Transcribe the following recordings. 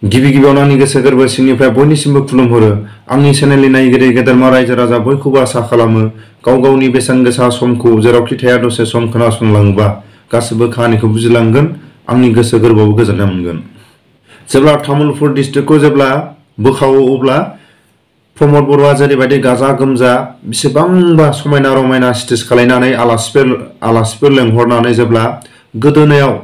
गिबि गिबियावनो आंनि गोसो गोरबो सिंनिफ्राय बयनिसिमबो खुलुमहरो। आंनि चेनेलनि नायगिरि गेदेरमा रायजो राजा बयखौबो आसा खालामो गाव गावनि बेसेन गोसा समखौ जेरावखि थाया दसे सम खोनासंलाङोबा गासिबो खाहानिखौ बुजिलांगोन, आंनि गोसो गोरबोआवबो गोजोननाय मोनगोन। जेब्ला तामुलपुर डिस्ट्रिक्टखौ जेब्ला बोखावो अब्ला प्रमद बर'आ जेरैबायदि गाजा गोमजा बेसेबांबा समायना रमायना स्टेज खालायनानै आलासिफोर लेंहरनानै जेब्ला गोदोनायाव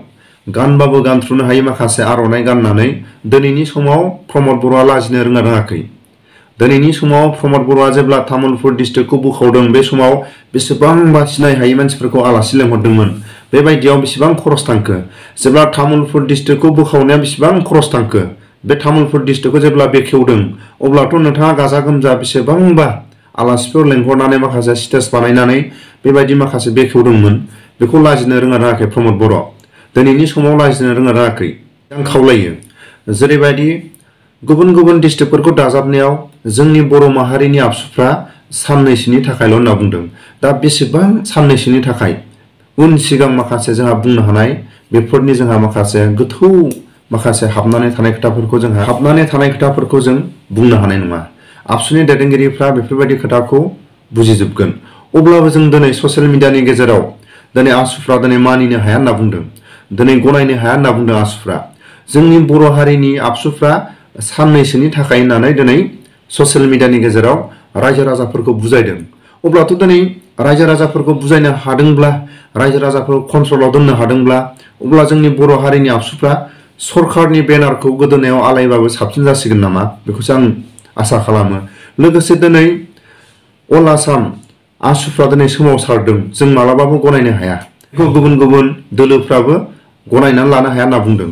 गानबाबो गानथ्रुनो हायै माखासे आर'नाइ गाननानै दिनैनि समाव प्रमद बर'आ लाजिनो रोङाखै। दिनैनि समाव प्रमद बर'आ जेब्ला तामुलपुर डिस्ट्रिक्टखौ बोखावदों बे समाव बेसेबांबा सिनाय हायै मानसिफोरखौ आलासि लेंहरदोंमोन। बेबायदियाव बेसेबां खरस थांखो, जेब्ला तामुलपुर डिस्ट्रिक्टखौ बोखावनाया बेसेबां खरस थांखो, बे तामुलपुर डिस्ट्रिक्टखौ जेब्ला बेखेवदों अब्लाथ' नोंथाङा गाजा गोमजा बेसेबांबा आलासिफोर लेंहरनानै माखासे स्टेज बानायनानै बेबायदि माखासे बेखेवदोंमोन। बेखौ लाजिनो रोङाखै प्रमद बर'। दिनैनि समाव लाजिनो रोङाखै। आं खावलायो जेरैबायदि गुबुन गुबुन डिस्ट्रिक्टफोरखौ दाजाबनायाव जोंनि बर' माहारिनि आबसुफ्रा साननैसोनि थाखायल' होनना बुंदों। दा बेसेबां साननैसोनि थाखाय उन सिगां माखासे जोंहा बुंनो हानाय बेफोरनि जोंहा माखासे गोथौ माखासे हाबनानै थानाय खोथाफोरखौ जों बुंनो हानाय नङा। आबसुनि दैदेनगिरिफ्रा बेफोरबायदि खोथाखौ बुजिजोबगोन। अब्लाबो जों दिनै ससियेल मिडियानि गेजेराव दिनै आसुफ्रा दिनै मानिनो हाया होनना बुंदों, दिनै गनायनो हाया होनना बुंदों आसुफ्रा। जोंनि बर' हारिनि आबसुफ्रा साननैसोनि थाखाय होननानै दिनै ससियेल मिडियानि गेजेराव रायजो राजाफोरखौ बुजायदों। अब्लाथ' दिनै रायजो राजाफोरखौ बुजायनो हादोंब्ला, रायजो राजाफोरखौ कन्ट्रलाव दोननो हादोंब्ला, अब्ला जोंनि बर' हारिनि आबसुफ्रा सरकारनि बेनारखौ गोदोनायाव आलायबाबो साबसिन जासिगोन नामा, बेखौसो आं आसा खालामो। लोगोसे दिनै अल आसाम आसुफ्रा दिनै सोमावसारदों, जों मालाबाबो गनायनो हाया। बेखौ गुबुन गुबुन दोलोफ्राबो गनायनानै लानो हाया होनना बुंदों।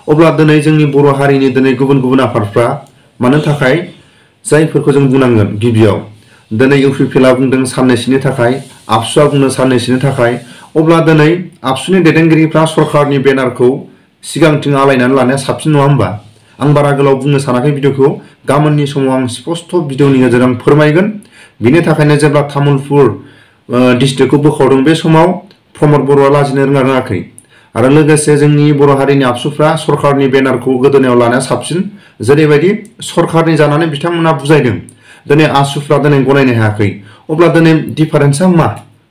अब्ला दिनै जोंनि बर' हारिनि दिनै गुबुन गुबुन आफादफ्रा मानो थाखाय जायफोरखौ जों बुंनांगोन गिबियाव दिनै इउपिपिएलआ बुंदों साननैसोनि थाखाय, आबसुआ बुंदों साननैसोनि थाखाय। अब्ला दिनै आबसुनि दैदेनगिरिफ्रा सरकारनि बेनारखौ सिगांथिं आलायनानै लानाया साबसिन नङा होमबा? आं बारा गोलाव बुंनो सानाखै भिडिअखौ, गाबोननि समाव आं स्पस्ट भिडिअनि गेजेरजों फोरमायगोन। बिनि थाखायनो जेब्ला तामुलपुर डिस्ट्रिक्टखौ बोखावदों बे समाव प्रमद बर'आ लाजिनो रोङाखै। आरो लोगोसे जोंनि बर' हारिनि आबसुफ्रा सरकारनि बेनारखौ गोदोनायाव लानाया साबसिन। जेरैबायदि सरकारनि जानानै बिथांमोना बुजायदों, दिनै आसुफ्रा दिनै गनायनो हायाखै। अब्ला दिनै डिफारेन्सआ मा?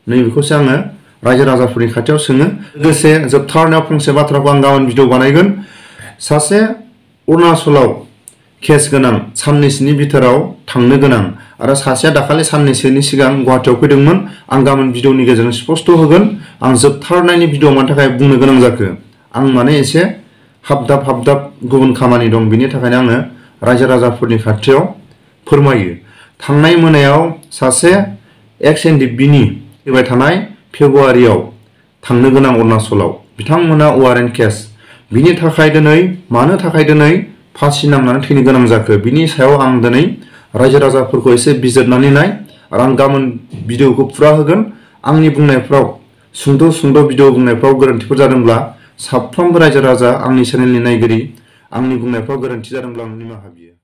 नैबेखौसो आङो रायजो राजाफोरनि खाथियाव सोङो। लोगोसे जोबथारनायाव फंसे बाथ्राखौ आं गाबोन भिडिअ बानायगोन। सासे अरुणाचलाव केस गोनां साननैसोनि भितराव थांनो गोनां आरो सासेया दाखालि साननैसोनि सिगां गुवाहाटियाव फैदोंमोन। आं गाबोन भिडिअनि गेजेरजों स्पस्ट होगोन। आं जोबथारनायनि भिडिअ मानि थाखाय बुंनो गोनां जाखो, आं माने एसे हाबदाब गुबुन खामानि दं, बिनि थाखायनो आङो रायजो राजाफोरनि खाथियाव फोरमायो। थांनाय मोनायाव सासे एक्स एनडिएफबिनि फैबाय थानाय फेब्रुवारियाव थांनो गोनां अरुणाचलाव, बिथांमोना वारेन्ट केस। बिनि थाखाय दिनै मानो थाखाय दिनै फासि नांनानै थैनो गोनां जाखो, बिनि सायाव आं दिनै रायजो राजाफोरखौ एसे बिजिरनानै नाय आरो आं गाबोन भिडिअखौ फुरा होगोन। आंनि बुंनायफ्राव सुंद' भिडिअ बुंनायफ्राव गोरोन्थिफोर जादोंब्ला साफ्रोमबो रायजो राजा आंनि चेनेलनि नायगिरि आंनि बुंनायफ्राव गोरोन्थि जादोंब्ला आं निमाहा बियो।